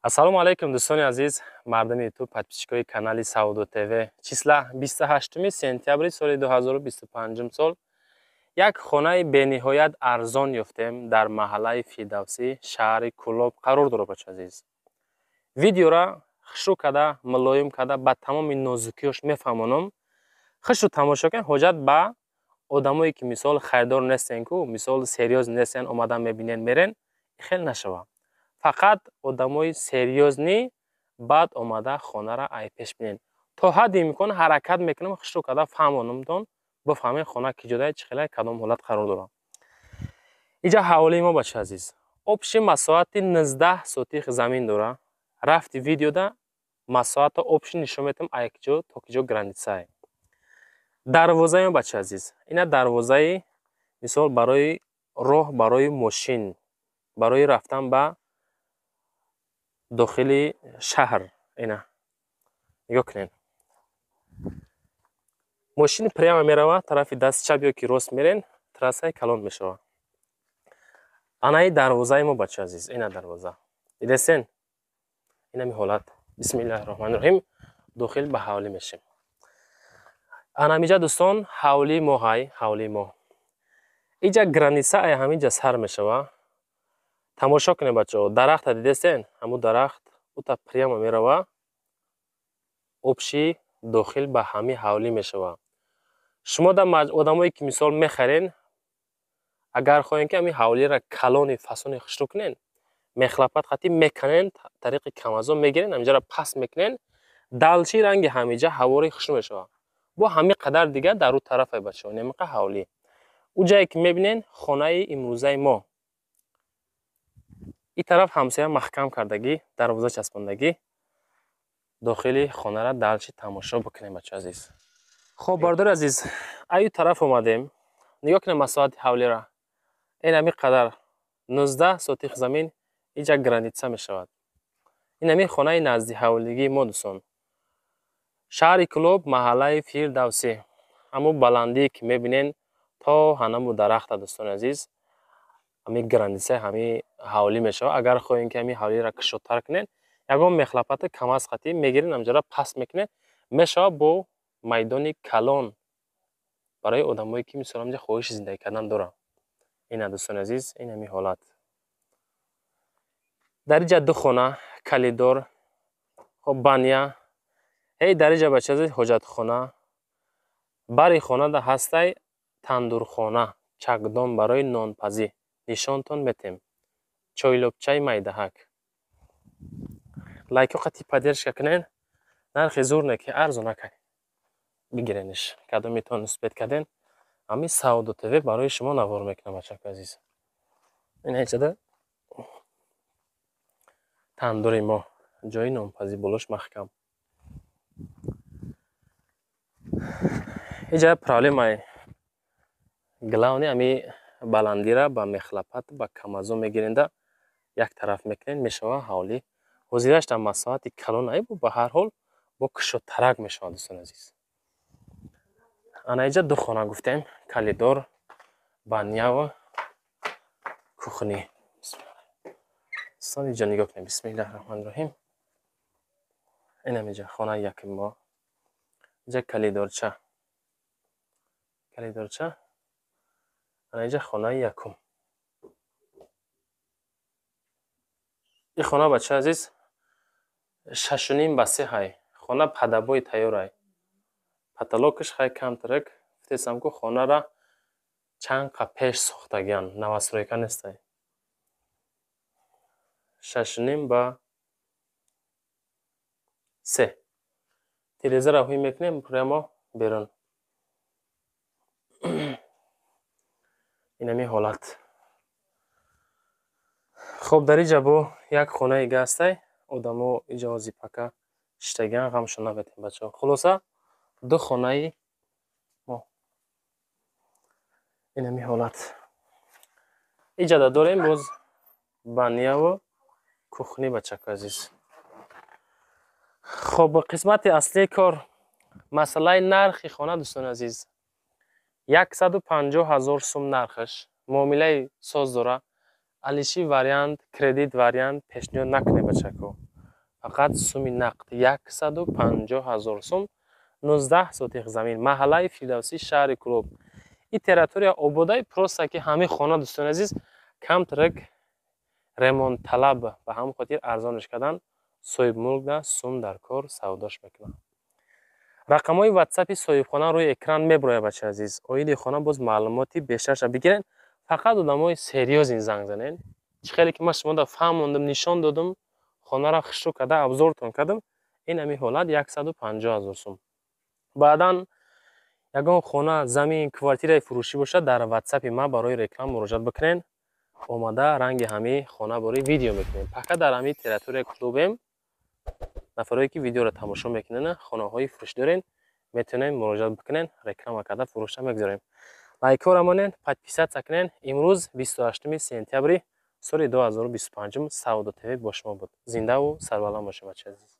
Ассалому алайкум, дӯстони азиз, мардуми Ютуб, подписчикои канали Савдо ТВ. Числа 28 сентябри соли 2025 сол як хонаи бениҳоят арзон ёфтем, дар маҳаллаи Фирдавсӣ, шаҳри Кӯлоб қарор дорад, бача азиз. Видеора хушрӯ карда, мулоим карда, ба тамоми нозукиёш мефаҳмонам. Хушрӯ тамошо кунед, ҳоҷат ба одамое ки мисол харидор нестен ку, мисол серьёз нестен, омадан мебинен, мерен, хел нашава. Фақат одамои серьёзный баъд омада хонара ай пеш бинен. То ҳадди имкон ҳаракат мекунам, хушрӯ карда фаҳмонамтон, бифаҳмед хона ки ҷодай, чӣ хелай, кадом ҳолат қарор дорад. Иҷа ҳавлии мо, бача азиз. Общий масоҳати 19 сотих замин дора. Рафти видеода масоҳата общий нишон метам, ай киҷо то киҷо границае. Дарвозаи мо, бача азиз. Ина дарвозаи мисол барои роҳ, барои мошин, барои рафтан ба дохили шаҳр. Ина нигоҳ кунед, мошин прямо мерава тарафи дасти чап ё ки рост мерен, трассаи калон мешава. Анаи дарвозаи мо, бача азиз, ина дарвоза дидесен, инами ҳолат. Бисмиллаҳи роҳмани роҳим, дохил ба ҳавлӣ мешем. Анамиҷа, дӯстон, ҳавлии мо ҳай, ҳавлии мо. Иҷа граница ай ҳаминҷа сар мешава. Тамошо кунед, бачаҳо, дарахта дидесен, ҳамун дарахт ута прямо мерава, общий дохил ба ҳамин ҳавлӣ мешава. Шумо да одамое ки мисол мехарен, агар хоҳем ки ҳамин ҳавлиро калони фасони хушрӯ кунен, мехлапат қатӣ меканен, тариқи камазон мегирен, ҳаминҷаро паст мекунен, далчи ранги ҳамиҷа ҳавори хушрӯ мешава. Бо ҳамин қадар дига дар ӯ тарафай, бачаҳо, немиқа ҳавлӣ. Ӯ ҷае ки мебинен, хонаи имрӯзаи мо. Ин тараф ҳамсоя маҳкам кардагӣ, дарвоза часпондагӣ. Дохили хонара далчи тамошо бикунем, бача азиз. Хоб, бародари азиз, аю тараф омадем. Нигоҳ кунем масоҳати ҳавлиро. Ин ҳамин қадар 19 сотих замин иҷа граница мешавад. Ин ҳамин хонаи назди ҳавлигии мо, дӯстон. Шаҳри Кӯлоб, маҳаллаи Фирдавсӣ. Ҳамун баландие ки мебинен то ҳанаму дарахта, дӯстони азиз, ҳамин границаи ҳамин ҳавлӣ мешавад. Агар хоҳем ки ҳамин ҳавлиро кушодтар кунед, ягон мехлапати камаз қатӣ мегирен, ҳаминҷаро паст мекунед, мешавад бо майдони калон барои одамое ки мисол ҳаминҷа хоҳиши зиндагӣ кардан доранд. Ина, дӯстони азиз, ин ҳамин ҳолат. Дар инҷа ду хона, калидор, хоб, баня. Эй, дар инҷа, бача азиз, ҳоҷатхона. Бари хонада ҳастай тандурхона, чакдон барои нонпазӣ. Нишонтон метем. Чойлобчаи майдаҳак. Лайко қати поддержка кунен, нархи зур не ки арзон накай. Бигирениш. Кадомитон успеть карден, ҳамин Савдо ТВ барои шумо навор мекунам, бачако азиз. Ина ичада тандури мо, ҷои нонпазӣ, болош маҳкам. Иҷа проблемаи главный ҳами баландира ба мехлапат, ба камазо мегиренда, як тараф мекунен, мешава ҳавлӣ. Ҳозираш дар масоҳати калон ай, ба ҳар ҳол бо кушодтарак мешавад, дӯстони азиз. Ана иҷа ду хона гуфтем, калидор, банява, кухни. Дӯстон, иҷа нигоҳ кунед, бисмиллаҳи роҳмани роҳим. Инам иҷа хонаи якуми мо. Иҷа калидорча. Калидорча. Ана иҷа хонаи якум. Ин хона, бача азиз, 6,5 ба 3 ҳай. Хона падабои тайёр ай. Потолокаш хай камтарак, гуфтесам ку хонара чанд қа пеш сохтагиан, новостройка нестай. 6,5 ба 3. Телевизорро ҳуй мекунем прямо берун. Инами ҳолат. Хоб, дар иҷа бо як хонаи ҳастай, одамо иҷа ҳози пака шиштагиан, ғамшон наметем, бачаҳо. Хулоса, ду хонаи мо. Инами ҳолат. Иҷада дорем боз баняву кухни, бачако азиз. Хоб, қисмати аслии кор, масъалаи нархи хона, дӯстони азиз. 150 000 сум нархаш. Муомилаи соз дора. Алиши вариант, кредит вариант пешниҳод накунед, бачако. Фақат суми нақд 150 000 сум, 19 сотих замин, маҳаллаи Фирдавсӣ, шаҳри Кӯлоб. Ин территория ободай, просто ки ҳамин хона, дӯстони азиз, камтарак ремонтталаб, ба ҳамон хотир арзонаш кардан. Соҳибмулк да сум дар кор, савдош мекунад. Рақамҳои ватсапи соҳибхона рӯи экран меброяд. Бачаи азиз, оиди хона боз маълумоти бештарша бигирен. Фақат одамои серьёзный занг занен. Чӣ хеле ки ман шумода фаҳмондам, нишон додам, хонаро хушрӯ карда обзортон кардам, ин ҳамин ҳолат 150 000 сум. Баъдан ягон хона, замин, квартираи фурӯшӣ бошад, дар ватсапи ман барои реклама муроҷиат бикунен. Омада ранги ҳамин хона бори видео мекунем. Фақат дар ҳамин территорияи клубем. Нафарое ки видеоро тамошо мекунен, хонаҳои фурӯшӣ дорен, метавонем муроҷиат бикунен, реклама карда фурӯшта мегузорем. Лайкҳоро монен, подписаться кунен. Имрӯз 28 сентябри соли 2025 Савдо ТВ бо шумо буд. Зиндаву сарбаланд бошед, бачаи азиз.